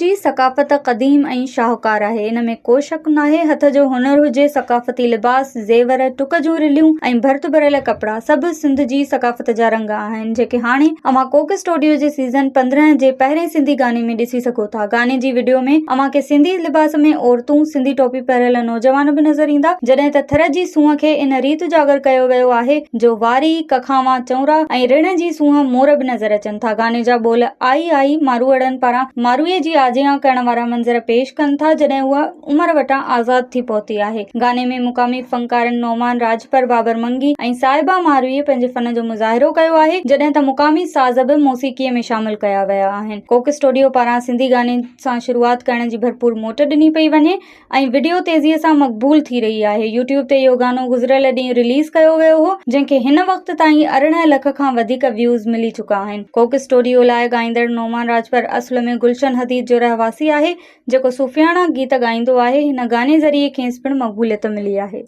جي ثقافت قديم ۽ شاهوڪار آهي، ان ۾ ڪو شڪ ناهي. هٿ جو هنر هجي، ثقافتي لباس، زيور، ٽڪ جون رليون ۽ ڀرت ڀريل ڪپڙا سڀ سنڌ جي ثقافت جا رنگ آهن، جيڪي هاڻي اوهان ڪوڪ اسٽوڊيو جي سيزن 15 جي پهرين سنڌي گاني ۾ ڏسي سگهو ٿا. گاني جي وڊيو ۾ اوهان کي سنڌي لباس ۾ عورتون، سنڌي ٽوپي پهريل نوجوان به نظر ايندا، جڏهن ته ٿر جي سونهن کي ان ريت اجاگر ڪيو ويو آهي جو واري، ڪکاوان چونرا ۽ رڻ جي سونهن مور به نظر اچن ٿا. گاني جا ٻول آئي آئي ماروئڙن پاران ماروئي جي آجيان ڪرڻ وارا منظر پيش ڪن ٿا، جڏهن هوء عمر وٽان آزاد ٿي پهتي آهي. گاني ۾ مقامي فنڪارن نعمان راڄپر، بابر منگي ۽ صاحبه ماروئي پنهنجي فن جو مظاهرو ڪيو آهي، جڏهن ته مقامي ساز به موسيقيء ۾ شامل ڪيا ويا آهن. ڪوڪ اسٽوڊيو پاران سنڌي گاني سان شروعات ڪرڻ جي ڀرپور موٽ ڏني پئي وڃي. ۽ وڊيو تيزيء سان مقبول ٿي رهي آهي. يوٽيوب تي اهو گانو گذريل ڏينهن رليز ڪيو ويو هو، جنهن کي هن وقت تائين 18 لک کان وڌيڪ ويوز ملي چڪا آهن. ڪوڪ اسٽوڊيو لاء ڳائيندڙ نعمان راڄپر اصل ۾ گلشن حديد جو رهواسي آهي، جيڪو صوفياڻا گيت ڳائيندو آهي. هن گاني ذريعي کيس پڻ مقبوليت ملي آهي.